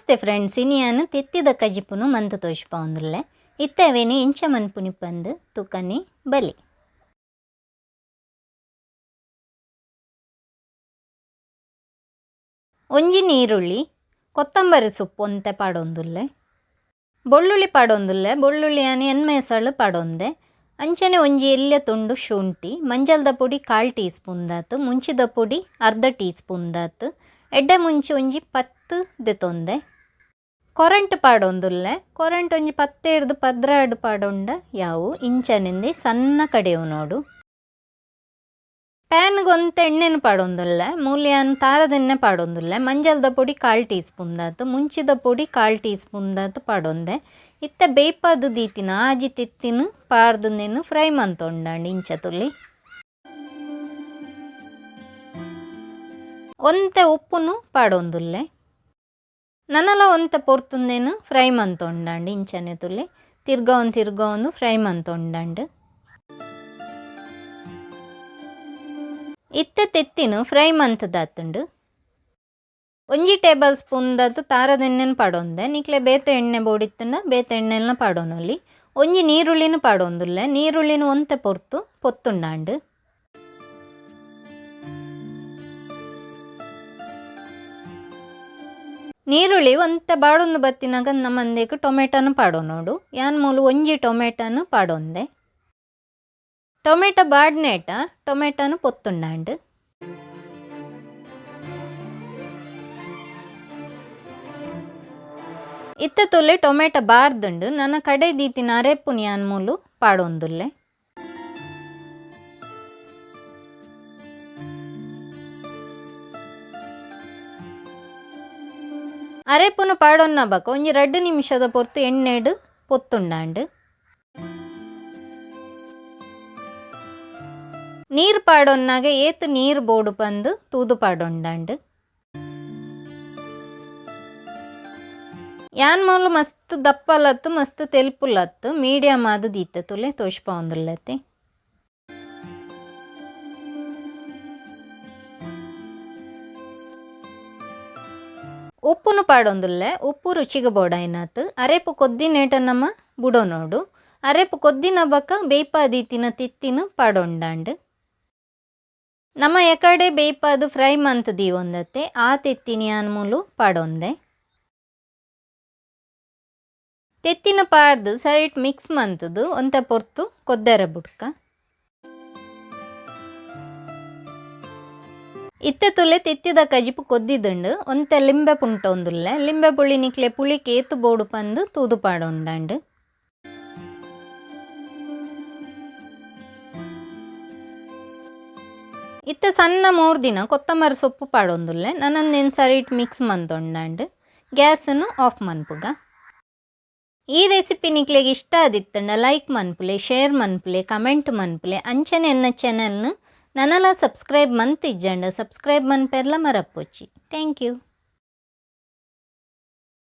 Namaste friends, ಇನಿಯಾನು ತೆತ್ತಿದ ಕಜಿಪುನು ಮಂತು ತೋಜ್ಪಾವೊಂದುಲ್ಲೆ. ಇತ್ತೆ ಅವೇನು ಎಂಚ ಮನ್ಪುನಿ ಪಂದ್ ತುಕನಿ ಬಲಿ. ಒಂಜಿ ನೀರುಳ್ಳಿ, ಕೊತ್ತಂಬರಿ ಸೊಪ್ಪು ಒಂತೆ ಪಾಡೊಂದುಲ್ಲೆ, ಬೊಳ್ಳುಳ್ಳಿ ಪಾಡೊಂದುಲ್ಲೆ. ಬೊಳ್ಳುಳ್ಳಿ ಆನಿ ಎಣ್ಮೆಸಳು ಪಾಡೊಂದೆ. ಅಂಚನೆ ಒಂಜಿ ಎಲ್ಯ ತುಂಡು ಶುಂಠಿ, ಮಂಜಲ್ದ ಪೊಡಿ 1/4 ಟೀ ಸ್ಪೂನ್ ದಾತ್, ಮುಂಚಿದ ಪೊಡಿ 1/2 ಟೀ ಸ್ಪೂನ್ ದಾತ್, ಎಡ್ಡೆ ಮುಂಚಿ ಒಂಜಿ 10 ದೆತೊಂದೆ. ಕೊರಂಟ್ ಪಾಡೊಂದುಲ್ಲೆ. ಕೊರಂಟ್ ಒಂಜಿ 10 ರ್ದ್ 12 ಪಾಡೊಂಡ ಯಾವು. ಇಂಚನೆಂದಿ ಸಣ್ಣ ಕಡೆವು ನೋಡು. ಪ್ಯಾನ್ಗೆ ಒಂತೆ ಎಣ್ಣೆನು ಪಾಡೊಂದುಲ್ಲೆ. ಮೂಲ್ಯಾನ್ ತಾರದೆಣ್ಣೆ ಪಾಡೊಂದುಲ್ಲೆ. ಮಂಜಲ್ದ ಪೊಡಿ 1/4 ಟೀ ಸ್ಪೂನ್ ದಾತ್, ಮುಂಚಿದ ಪೊಡಿ 1/4 ಟೀ ಸ್ಪೂನ್ ದಾತ್ ಪಾಡೊಂದೆ. ಇತ್ತೆ ಬೇಯ್ಪಾದ್ ದೀತಿನ ಆಜಿ ತೆತ್ತಿನ ಪಾಡ್ದು ಫ್ರೈ ಮಂತೊಂಡಾಂಡ್ ಇಂಚ ತುಲಿ. ಒಂತೆ ಉಪ್ಪುನು ಪಾಡೊಂದುಲ್ಲೆ. ನನಲ ಒಂತೆ ಪೊರ್ತುಂದೇನು ಫ್ರೈ ಮಂತೊಂಡಾಂಡ್ ಇಂಚನೆ ತುಲಿ. ತಿರ್ಗಾವೊಂದು ತಿರ್ಗಾವೊಂದು ಫ್ರೈ ಮಂತೊಂಡಾಂಡ್. ಇತ್ತೆ ತೆತ್ತಿನ ಫ್ರೈ ಮಂತದಾತುಂಡು. ಒಂಜಿ ಟೇಬಲ್ ಸ್ಪೂನ್ ದಾತ್ ತಾರದೆಣ್ಣೆನ್ ಪಾಡೊಂದೆ. ನಿಕ್ಲೆ ಬೇತೆ ಎಣ್ಣೆ ಬೋಡಿತ್ತುಂಡ ಬೇತೆ ಎಣ್ಣೆಲ್ನ ಪಾಡೊನೊಲಿ. ಒಂಜಿ ನೀರುಳ್ಳಿನ ಪಾಡೊಂದುಲ್ಲೆ. ನೀರುಳ್ಳಿನ ಒಂತೆ ಪೊರ್ತು ಪೊತ್ತುಂಡಾಂಡ್. ನೀರುಳ್ಳಿ ಒಂತೆ ಬಾಡೊಂದು ಬತ್ತಿನಾಗ ನಮ್ಮಂದೇಕ್ ಟೊಮೆಟೊನು ಪಾಡೊನೊಡು. ಯಾನ್ ಮೂಲು ಒಂಜಿ ಟೊಮೆಟೊನು ಪಾಡೊಂದೆ. ಟೊಮೆಟೊ ಬಾಡ್ನೇಟ ಟೊಮೆಟೊನು ಪೊತ್ತುಂಡಾಂಡ್. ಇತ್ತೆ ತುಲೆ ಟೊಮೆಟೊ ಬಾರ್ದುಂಡು. ನನ ಕಡೆ ದೀತಿನ ಅರೆಪುನು ಯಾನ್ ಮೂಲು ಪಾಡೊಂದುಲ್ಲೆ. ಅರೆಪುನು ಪಾಡೊನ್ನ ಬಕ ಒಂಜಿ 2 ನಿಮಿಷದ ಪೊರ್ತು ಎಣ್ಣೆಡ್ ಪೊತ್ತುಂಡಾಂಡ್. ನೀರು ಪಾಡೊನ್ನಾಗ ಏತ್ ನೀರು ಬೋಡು ಪಂದು ತೂದು ಪಾಡೊಂಡಾಂಡ್. ಯಾನ್ ಮೂಲು ಮಸ್ತ್ ದಪ್ಪಲತ್ತು ಮಸ್ತ್ ತೆಲ್ಪುಲತ್ತು ಮೀಡಿಯಮ್ ಆದ್ ದೀತೆ ತುಲೆ ತೋಜ್ಪಾವೊಂದುಲ್ಲೆತೆ. ಉಪ್ಪುನು ಪಾಡೊಂದುಲ್ಲೆ. ಉಪ್ಪು ರುಚಿಗೆ ಬೋಡಾಯಿನಾತ್. ಅರೆಪು ಕೊದ್ದಿನೇಟ ನಮ ಬುಡೊನೊಡು. ಅರೆಪು ಕೊದ್ದಿನ ಬಕ ಬೇಯ್ಪಾದೀತಿನ ತೆತ್ತಿನ ಪಾಡೊಂಡಾಂಡ್. ನಮ ಎಕಡೆ ಬೇಯ್ಪಾದ್ ಫ್ರೈ ಮಂತ್ ದೀವೊಂದತ್ತೆ ಆ ತೆತ್ತಿನ ಯಾನ್ ಮೂಲು ಪಾಡೊಂದೆ. ತೆತ್ತಿನ ಪಾಡ್ದು ಸರಿಟ್ ಮಿಕ್ಸ್ ಮಂತುದು ಒಂತೆ ಪೊರ್ತು ಕೊದ್ದೆರೆ ಬುಡ್ಕ. ಇತ್ತೆ ತುಲೆ ತೆತ್ತಿದ ಕಜಿಪು ಕೊದ್ದಿದುಂಡು. ಒಂತೆ ಲಿಂಬೆ ಪುಂಟೊಂದುಲ್ಲೆ. ಲಿಂಬೆ ಪುಳಿ ನಿಕ್ಲೆ ಪುಳಿಕ್ ಏತ್ ಬೋಡು ಪಂದು ತೂದು ಪಾಡೊಂಡಾಂಡ್. ಇತ್ತೆ ಸಣ್ಣ ಮೂರ್ದಿನ ಕೊತ್ತಂಬರಿ ಸೊಪ್ಪು ಪಾಡೊಂದುಲ್ಲೆ. ನನಂದೇನು ಸರಿಟ್ ಮಿಕ್ಸ್ ಮಂತೊಂಡಾಂಡ್. ಗ್ಯಾಸನ್ನು ಆಫ್ ಮನ್ಪುಗ. ಈ ರೆಸಿಪಿ ನಿಕ್ಲೆಗ್ ಇಷ್ಟ ಆದಿತ್ತುಂಡ ಲೈಕ್ ಮನ್ಪುಲೆ, ಶೇರ್ ಮನ್ಪುಲೆ, ಕಮೆಂಟ್ ಮನ್ಪುಲೆ. ಅಂಚನೆ ಎನ್ನ ಚಾನೆಲ್ನು ನನಲ ಸಬ್ಸ್ಕ್ರೈಬ್ ಮಂತಿಜ್ಜಂಡ ಸಬ್ಸ್ಕ್ರೈಬ್ ಮನ್ಪೆರ್ಲ ಮರಪೊಚ್ಚಿ. Thank you.